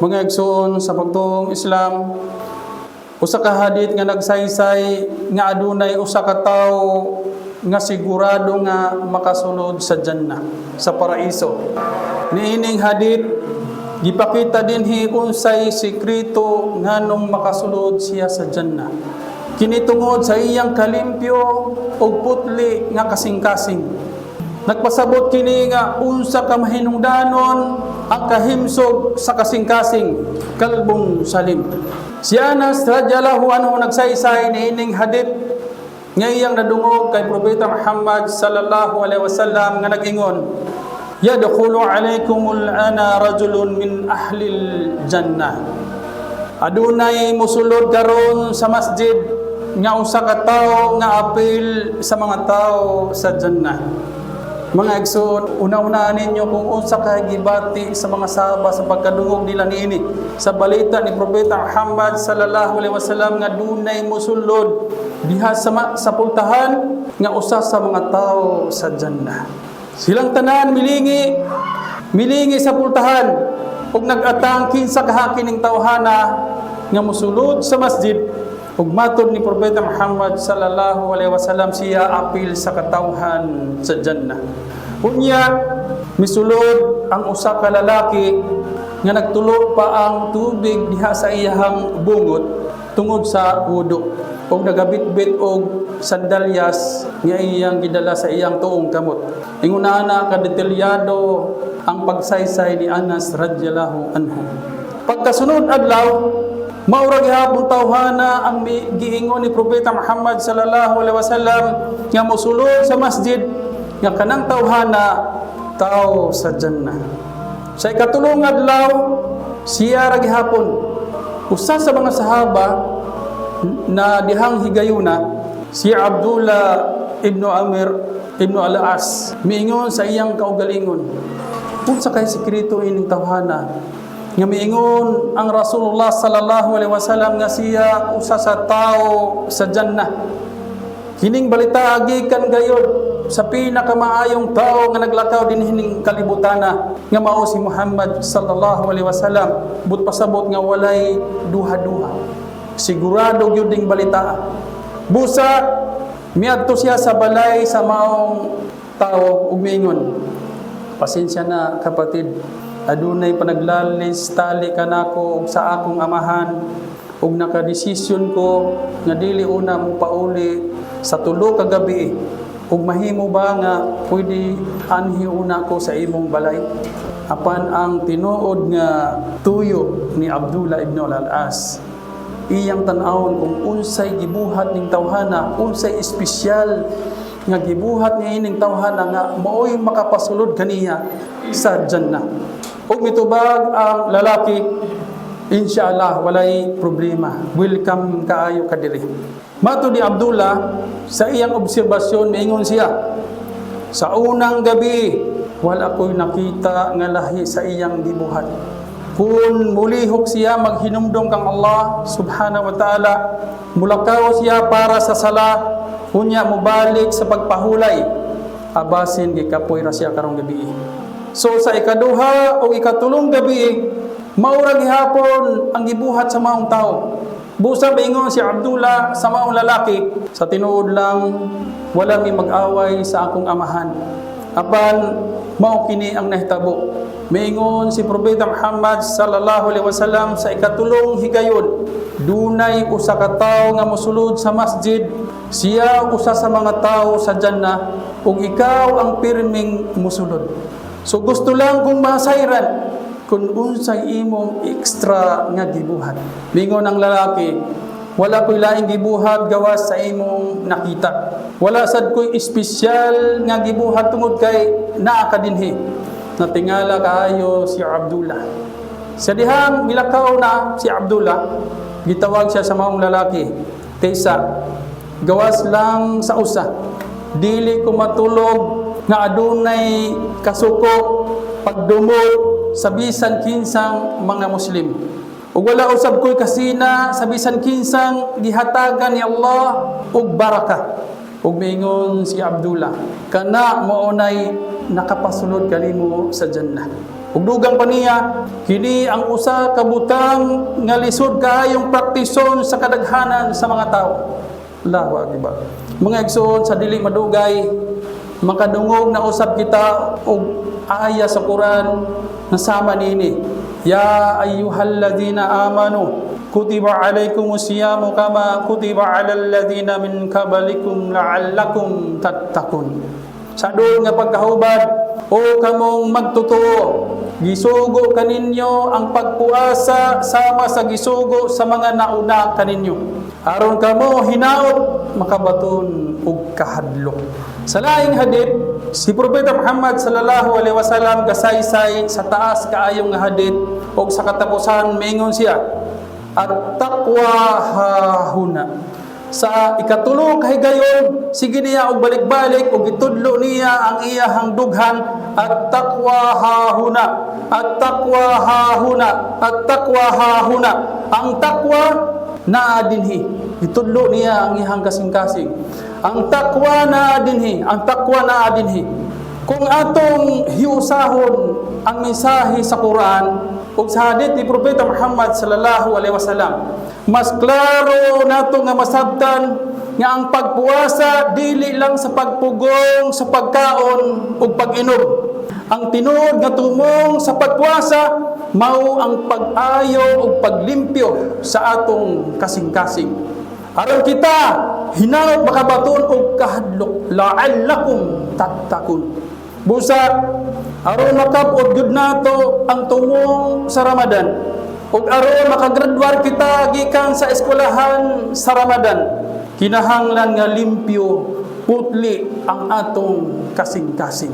Mga igsoon sa pagtuong Islam, usa ka hadith nga nagsaysay nga adunay usa ka tawo nga sigurado nga makasulod sa jannah, sa paraiso. Niining hadith, gipakita dinhi unsay sekreto nganong makasulod siya sa jannah. Kini tungod sa iyang kalimpyo ug putli nga kasing-kasing. Nagpasabot kini nga unsa ka mahinungdanon ang kahimsog sa kasing-kasing, qalbun salim. Si Anas radhiyallahu anhu nagsaysay niining hadith nga iyang nadungog kay Propeta Muhammad sallallahu alaihi wasallam nga nag-ingon, "Yadkhulu alaykumul ana rajulun min ahlil jannah." Adunay musulod karon sa masjid nga usa ka tawo nga apil sa mga tawo sa jannah. Mga igsoon, una-unaan ninyo kung unsa ka gibati sa mga sahaba sa pagkadungog nila niini sa balita ni Propeta Muhammad sallallahu alaihi wasallam nga dunay musulod diha sa pultahan nga usa sa mga tawo sa jannah. Silang tanan milingi, milingi sa pultahan ug nag-atang kinsa kaha kining tawhana nga musulod sa masjid ug matod ni Propeta Muhammad sallallahu alaihi wasallam, siya apil sa katawhan sa jannah. Unya misulod ang usa ka lalaki nga nagtulo pa ang tubig diha sa iyahang bungot tungod sa wudu ug nagabitbit og sandalyas nga iyang gidala sa iyang tuong kamot. Ingon ana ka detalyado ang pagsaysay ni Anas radhiyallahu anhu. Pagkasunod adlaw, maura gihapon tawhana ang giingon ni Propeta Muhammad sallallahu alaihi wasallam nga mosulod sa masjid nga kanang tawhana tao sa jannah. Sa ikatulong adlaw, siya ra gihapon. Usa sa mga sahaba na dihang higayuna, si Abdullah ibn Amir ibn Al-As, miingon sa iyang kaugalingon, "Unsa kay sekreto ining tawhana nga miingon ang Rasulullah sallallahu alaihi wasallam nga siya usa sa tao sa jannah? Kining balita gikan gayod sa pinakamaayong tao nga naglakaw dinhining kalibutana nga mao si Muhammad sallallahu alaihi wasallam. But pasabot nga walay duha-duha. Sigurado gyud ning balita." Busa miadto siya sa balay sa maong tao ug miingon, "Pasensya na, kapatid, adunay panaglalis tali kanako ug sa akong amahan ug nakadesisyon ko nga dili una mo pauli sa tulo ka gabi. Ug mahimo ba nga pwede anhi una ko sa imong balay?" Apan ang tinuod nga tuyo ni Abdullah ibn al-As, iyang tan-awon kung unsay gibuhat ning tawhana, unsay espesyal nga gibuhat ni ining tawhana nga maoy makapasulod kaniya sa jannah. Ug mitubag ang lalaki, "Inshallah, walay problema. Welcome kaayo ka diri." Matud ni Abdullah, sa iyang obserbasyon, miingon siya, "Sa unang gabi, wala ko'y nakita nga lahi sa iyang gibuhat. Kung mulihok siya maghinumdom kang Allah subhanahu wa ta'ala, mulakaw siya para sa sala, unya mubalik sa pagpahulay, abasin gikapoy ra siya karong gabi." So sa ikaduha o ikatulong gabi, maura gihapon ang gibuhat sa maong tao. Busa ingon si Abdullah sa maong lalaki, "Sa tinuod lang, wala mi mag-away sa akong amahan. Apan mao kini ang nahitabo. Miingon si Propeta Muhammad sallallahu alaihi wasallam sa ikatulong higayon, dunay usa ka tawo nga mosulod sa masjid, siya usa sa mga tawo sa jannah ug ikaw ang pirming musulod. So gusto lang kong masayran kung unsay imong extra nga gibuhat." Mingon ang lalaki, "Wala ko'y laing gibuhat gawas sa imong nakita. Wala sad ko'y espesyal nga gibuhat tungod kay naa ka dinhi." Natingala kaayo si Abdullah. Sa dihang milakaw na si Abdullah, gitawag siya sa maong lalaki. "Tesa, gawas lang sa usa. Dili ko matulog nga adunay kasuko, pagdumot sa bisan kinsang mga Muslim. Ug wala usab ko'y kasina sa bisan kinsang gihatagan ni Allah og baraka." Ug miingon si Abdullah, "Kana mao nay nakapasulod kanimo sa jannah." Ug dugang pa niya, kini ang usa ka butang nga lisod kaayong praktison sa kadaghanan sa mga tao. Allahu Akbar. Mga igsoon, sa dili madugay, makadungog na usab kita og aya sa Quran na sama niini. يا أيها الذين آمنوا كتب عليكم الصيام كما كتب على الذين من قبلكم لعلكم تتقون. Sa duol nga pagkahubad, o kamong magtotoo, gisugo kaninyo ang pagpuasa sama sa gisugo sa mga nauna kaninyo, aron kamo hinaot makabaton og kahadlok. Sa laing hadith, si Propeta Muhammad sallallahu alaihi wasallam gasaysay sa taas kaayong nga hadith og sa katapusan miingon siya, "التقوى هاهنا." Sa ikatulo ka higayon, sige niya og balik-balik og gitudlo niya ang iyahang dughan, "التقوى هاهنا، التقوى هاهنا، التقوى هاهنا." Ang takwa naa dinhi. Gitudlo niya ang iyang kasing-kasing. Ang takwa naa dinhi, ang takwa naa dinhi. Kung atong hiusahon ang mensahe sa Quran ug sa hadith ni Propeta Muhammad sallallahu alaihi wasallam, mas klaro nato nga masabtan nga ang pagpuasa dili lang sa pagpugong sa pagkaon ug pag-inom. Ang tinuod nga tumong sa pagpuasa mao ang pag-ayo ug paglimpyo sa atong kasing-kasing, aron kita hinaot makabaton og kahadlok, لعلكم تتقون. Busa aron makab-ot gyud nato ang tumong sa Ramadan ug aron makagraduar kita gikan sa eskwelahan sa Ramadan, kinahanglan nga limpyo, putli ang atong kasing-kasing.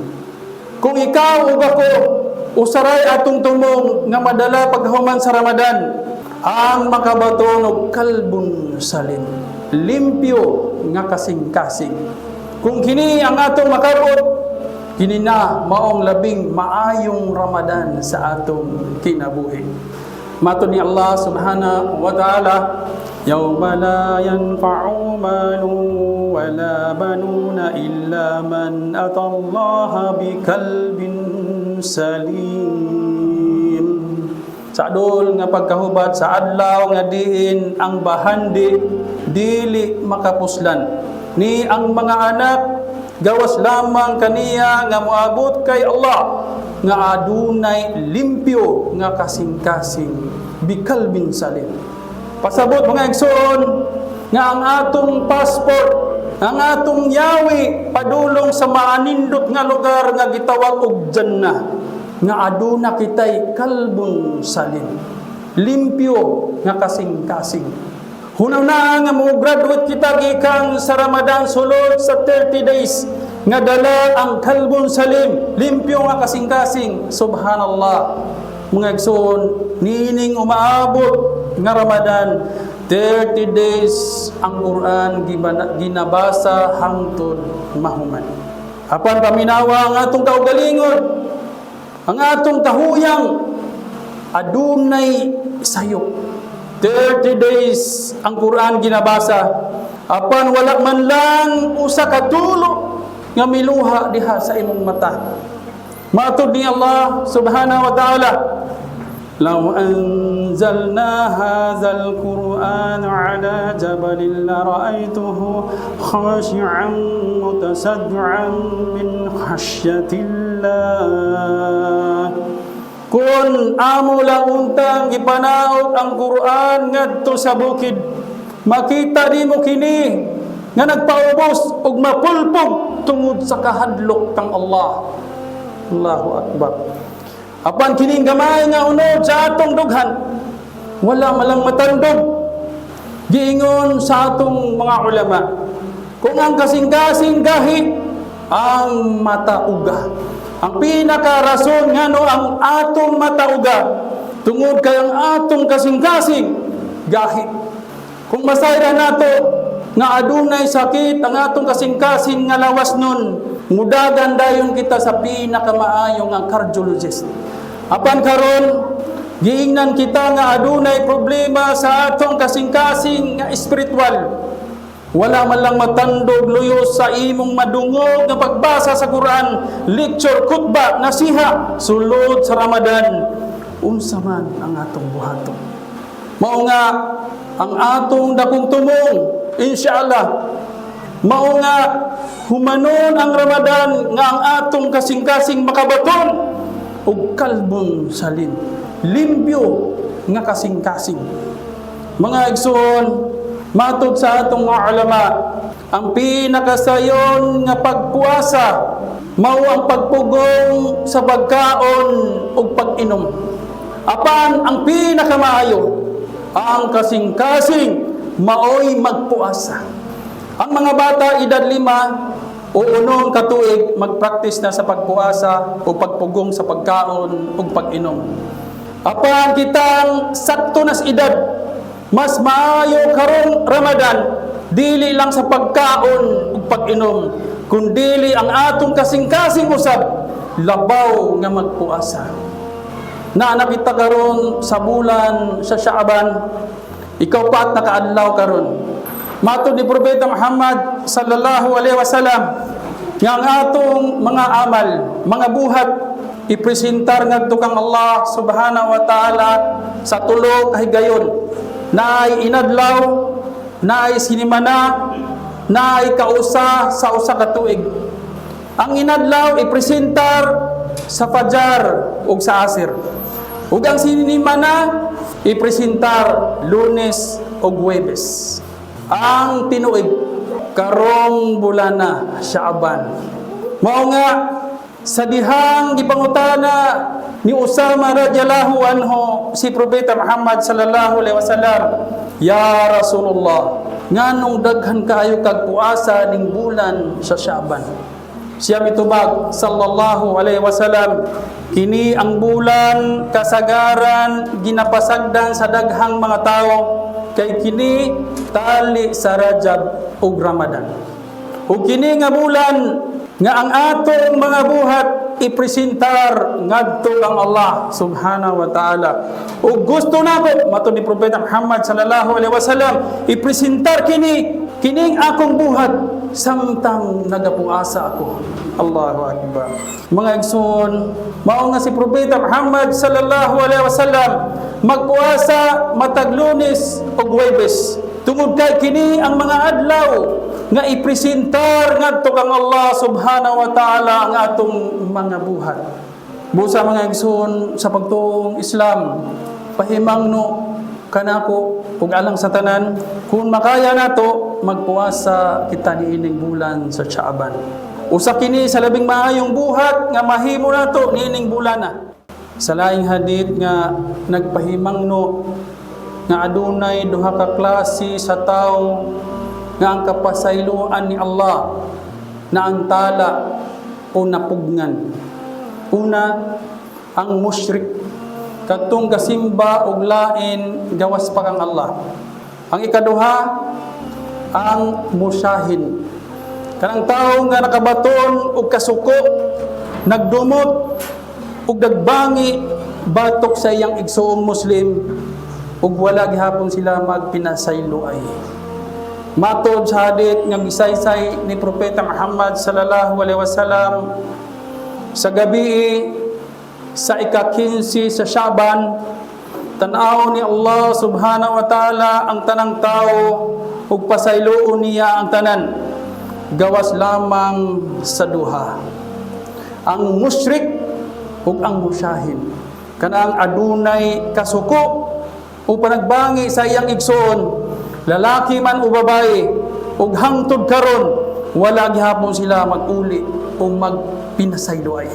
Kung ikaw ug ako, usaray atong tumong nga madala paghuman sa Ramadan ang makabaton og قلب سليم, limpyo nga kasing-kasing. Kung kini ang atong makabot, kini na maong labing maayong Ramadan sa atong kinabuhi. Matod ni Allah subhanahu wa ta'ala, يوم لا ينفع مال ولا بنون إلا من أتى الله بقلب سليم. Sa duol nga pagkahubat, sa adlaw nga diin ang bahandi dili makapuslan ni ang mga anak, gawas lamang kaniya nga moabot kay Allah nga adunay limpyo nga kasing-kasing, بقلب سليم. Pasabot, mga igsoon, nga ang atong passport, ang atong yawi padulong sa maanindot nga lugar nga gitawag og Jannah, nga aduna kitay قلب سليم, limpyo nga kasing-kasing. Hunaw na nga mo graduate kita gikan sa Ramadan sulod sa 30 days nga dala ang قلب سليم, limpyo nga kasing-kasing. Subhanallah, mga igsoon, nining umaabot nga Ramadan, 30 days ang Quran ginabasa hangtod mahuman. Apan paminawa ang atong kaugalingon, ang atong kahuyang, adunay sayop. 30 days ang Quran ginabasa, apan wala man lang usa ka tulo nga miluha diha sa imong mata. Matud ni Allah subhanahu wa ta'ala, لو أنزلنا هذا القرآن على جبل لرأيته خاشعا متصدعا من خشية الله. Kung amo lang untang gipanaog ang Quran ngadto sa bukid, makita nimo kini nga nagpaubos ug mapulpog tungod sa kahadlok kang Allah. Allahu Akbar. Apan kining gamay nga unod sa atong dughan, wala malang matandog. Giingon sa atong mga ulama, kung ang kasing-kasing gahi, ang matauga. Ang pinakarason ngano ang atong matauga, tungod kay ang atong kasing-kasing gahi. Kung masayra nato nga adunay sakit ang atong kasing-kasing nga lawas nun, mudagan dayon kita sa pinakamaayo nga cardiologist. Apan karon, giingnan kita nga adunay problema sa atong kasing-kasing nga espiritual. Wala man lang matandog luyo sa imong madungog nga pagbasa sa Quran, lecture, khutba, nasiha, sulod sa Ramadan. Unsa man ang atong buhaton? Mao nga ang atong dakong tumong, inshallah, mao nga humanon ang Ramadan nga ang atong kasing-kasing makabaton og kalbon salim. Limpyo nga kasing-kasing. Mga igsoon, matod sa atong mga ulama, ang pinakasayon nga pagpuasa mao ang pagpugong sa pagkaon ug pag-inom. Apan ang pinakamaayo, ang kasing-kasing maoy magpuasa. Ang mga bata edad 5 o 6 ka tuig, magpractice na sa pagpuasa o pagpugong sa pagkaon ug pag-inom. Apan kitang sakto nas edad, mas maayo karong Ramadan dili lang sa pagkaon ug pag-inom, kundili ang atong kasing-kasing usab labaw nga magpuasa. Na nakita karon sa bulan sa Shaaban, ikaw pa at nakaadlaw karon. Matod ni Propeta Muhammad sallallahu alaihi wasallam nga ang atong mga amal, mga buhat, ipresentar ngadto kang Allah subhanahu wa ta'ala sa tulo ka higayon. Naay inadlaw, naay sinimana, naay kausa sa usa ka tuig. Ang inadlaw ipresentar sa fajar ug sa asir. Ug ang sinimana ipresentar Lunes ug Huwebes. Ang tinuig karong bulana Shaaban. Mao nga sa dihang gipangutana ni Usama radhiyallahu anhu si Propeta Muhammad sallallahu alaihi wasallam, "Ya Rasulullah, nganong daghan kaayo kag puasa ning bulan sa Shaaban?" Siya mitubag sallallahu alaihi wasallam, "Kini ang bulan kasagaran ginapasagdan sa daghang mga tao kay kini tali sa Rajab ug Ramadan. Ug kini nga bulan nga ang atong mga buhat ipresentar ngadto kang Allah subhanahu wa ta'ala. Ug gusto nako," matod ni Propeta Muhammad sallallahu alaihi wasallam, "ipresentar kini kining akong buhat samtang nagapuasa ako." Allahu akbar. Mga igsoon, mao nga si Propeta Muhammad sallallahu alaihi wasallam magpuasa matag Lunes ug Huwebes tungod kay kini ang mga adlaw nga ipresentar ngadto kang Allah subhanahu wa ta'ala ang atong mga buhat. Busa, mga igsoon sa pagtuong Islam, pahimangno kanako ug alang sa tanan, kung makaya nato, magpuasa kita niining bulan sa Shaaban. Usa kini sa labing maayong buhat nga mahimo nato niining bulana. Sa laing hadith nga nagpahimangno nga adunay duha ka klase sa tawo nga ang kapasayloan ni Allah na ang tala o napugngan. Una, ang musyrik, kadtong gasimba og lain gawas pa kang Allah. Ang ikaduha, ang musyahin. Kanang tawo nga nakabaton og kasuko, nagdumot og nagbangi batok sa iyang igsoong Muslim ug wala gihapon sila magpinasayloay. Matod sa hadith nga gisaysay ni Propeta Muhammad sallallahu alaihi wasallam, sa gabi sa ika-15 sa Shaban, tan-aw ni Allah subhanahu wa ta'ala ang tanang tao ug pasayloon niya ang tanan gawas lamang sa duha: ang musyrik ug ang musyahin, kanang adunay kasuko o panagbangi sa iyang igsoon, lalaki man o babae, ug hangtod karon wala gihapon sila mag-uli o magpinasayloay.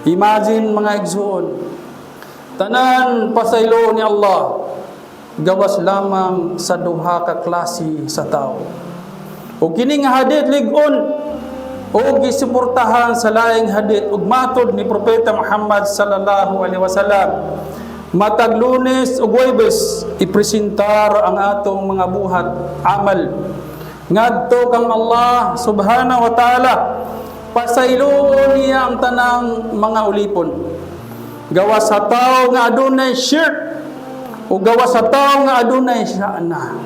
Imagine, mga igsoon, tanan pasaylo ni Allah gawas lamang sa duha ka klase sa tao. Ug kini nga hadith lig-on o gisuportahan sa laing hadith ug matod ni Propeta Muhammad sallallahu alaihi wasallam, matag Lunes ug Huwebes ipresentar ang atong mga buhat, amal, ngadto kang Allah subhanahu wa ta'ala. Pasayloon niya ang tanang mga ulipon gawas sa tao nga adunay shirk o gawas sa tao nga adunay sya'na.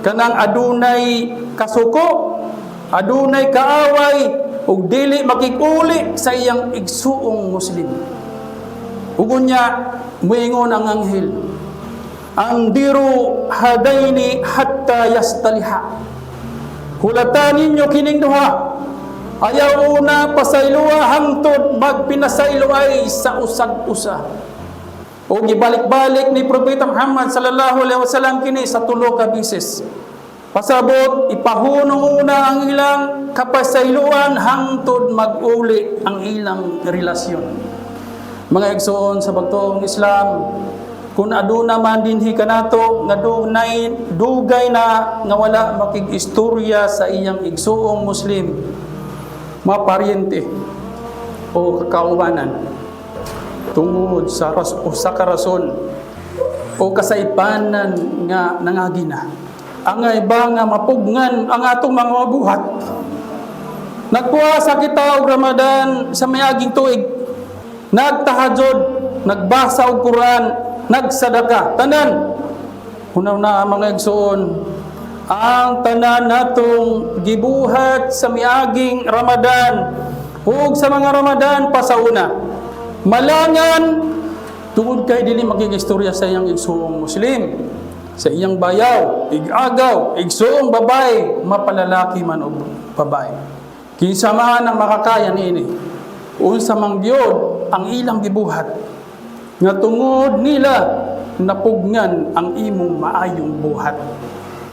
Kanang adunay kasuko, adunay kaaway ug dili makig-uli sa iyang igsuong Muslim. Ug unya muingon ang anghel, "Anziru hadaini hatta yastaliha." Hulatan ninyo kining duha. Ayaw una pasayloa hangtod magpinasayloay sa usag usa. O gibalik-balik ni Propeta Muhammad sallallahu alaihi wasallam kini sa tulo ka beses. Pasabot ipahunong una ang ilang kapasayloan hangtod mag-uli ang ilang relasyon. Mga igsoon sa pagtuong Islam, kung aduna man dinhi kanato nga dunay dugay na nga wala makig-istorya sa iyang igsuong Muslim, maparyente o kakaubanan tungod sa usa ka rason o kasaypanan nga nangagi na. Ang iba nga mapugnan ang atong mga mabuhat. Nagpuasa kita og Ramadan sa miaging tuig. Nagtahajod, nagbasa og Quran, nagsadaka. Tanan. Hunaw na ang mga igsoon, ang tanan natong gibuhat sa miaging Ramadan ug sa mga Ramadan pa sa una, malangan tungod kay dili makigistorya sa iyang igsuong Muslim, sa iyang bayaw, igagaw, igsuong babae, mapalalaki man o babae. Kinsa man ang makakaya niini, unsa man gyud ang ilang gibuhat nga tungod nila napugnan ang imong maayong buhat.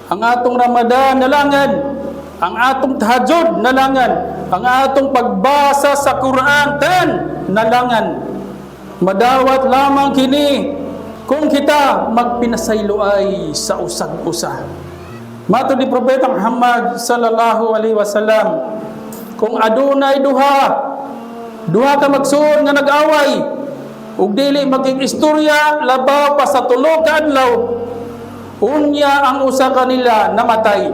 Ang atong Ramadan nalangan, ang atong tahajjud nalangan, ang atong pagbasa sa Quran tan nalangan. Madawat lamang kini kung kita magpinasayloay sa usag-usa. Matod ni Propeta Muhammad sallallahu alaihi wasallam, kung adunay duha duha ka magsuon nga nag-away ug dili makig-istorya labaw pa sa 3 ka adlaw, unya ang usa kanila namatay,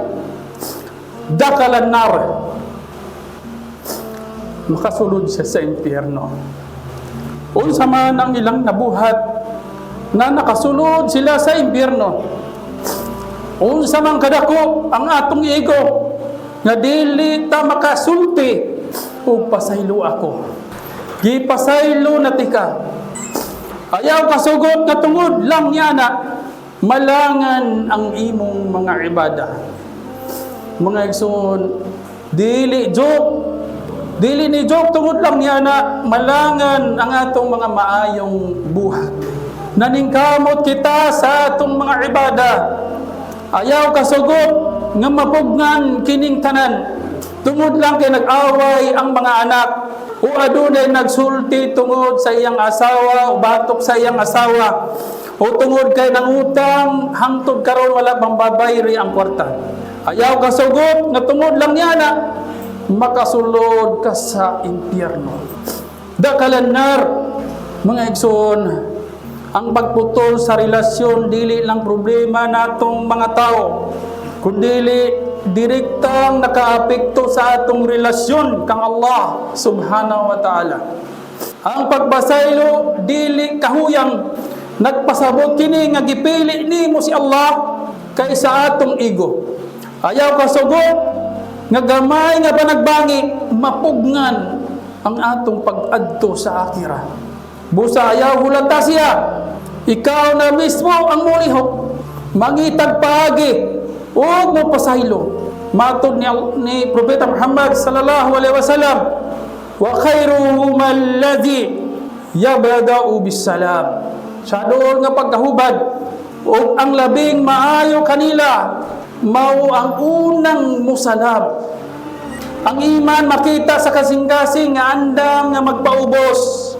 dakalan nar, makasulod siya sa impyerno. Unsa man ang ilang nabuhat na nakasulod sila sa impyerno? Unsa man kadako ang atong ego nga dili ta makasulti o "Pasaylo ako"? Gipasaylo na tika. Ayaw kasugot nga tungod lang niya na malangan ang imong mga ibada. Mga igsoon, dili joke. Dili ni joke, tungod lang niya na malangan ang atong mga maayong buhat. Naningkamot kita sa atong mga ibada. Ayaw kasugot nga mapugnan kining tanan tungod lang kay nag-away ang mga anak o adunay nagsulti tungod sa iyang asawa o batok sa iyang asawa o tungod kay nangutang, hangtod karon wala pang babayri ang kwarta. Ayaw kasugot nga tungod lang niya na makasulod ka sa impyerno. Dakalan nar. Mga igsoon, ang pagputol sa relasyon dili lang problema natong mga tao, kundili direktang nakaapekto sa atong relasyon kang Allah subhanahu wa ta'ala. Ang pagpasaylo dili kahuyang. Nagpasabot kini nga gipili nimo si Allah kaysa atong ego. Ayaw kasugot nga gamay nga panagbangi mapugnan ang atong pag-adto sa akira. Busa ayaw hulata siya. Ikaw na mismo ang mulihok. Mangitag paagi ug mo pasaylo. Matod ni Propeta Muhammad sallallahu alaihi wasallam, "Wa khairuhum alladhi yabda'u bisalam." Sa dool nga pagkahubad, ug ang labing maayo kanila mao ang unang musalam. Ang iman makita sa kasing-kasing nga andam nga magpaubos,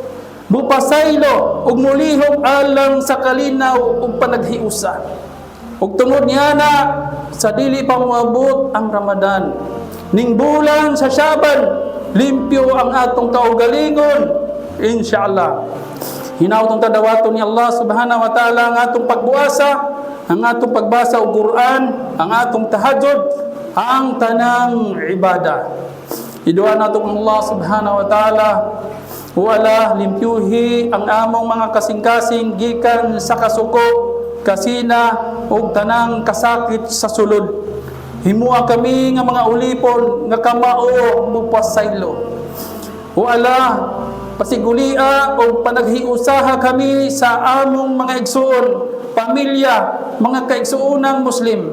mupasaylo ug mulihok alang sa kalinaw ug panaghiusa. Ug tungod niya na sa dili pa moabot ang Ramadan ning bulan sa Syaban, limpyo ang atong kaugalingon, inshallah. Hinaut ta dawaton ni Allah subhanahu wa ta'ala ang atong pagbuasa, ang atong pagbasa og Quran, ang atong tahajjud, ang tanang ibada. Iduha nato ang Allah subhanahu wa ta'ala, wala limpyuhi ang among mga kasing-kasing gikan sa kasuko. kasina ug tanang kasakit sa sulod. Himua kami nga mga ulipon nga kamao mupasaylo. O Allah, pasigulia o panaghiusaha kami sa among mga igsuon, pamilya, mga kaigsuonang Muslim.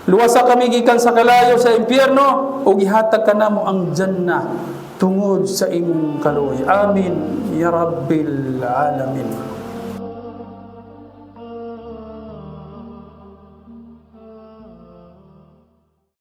Luwasa kami gikan sa kalayo sa impyerno o gihatag kanamo ang jannah tungod sa imong kaluoy. Amin ya Rabbil alamin.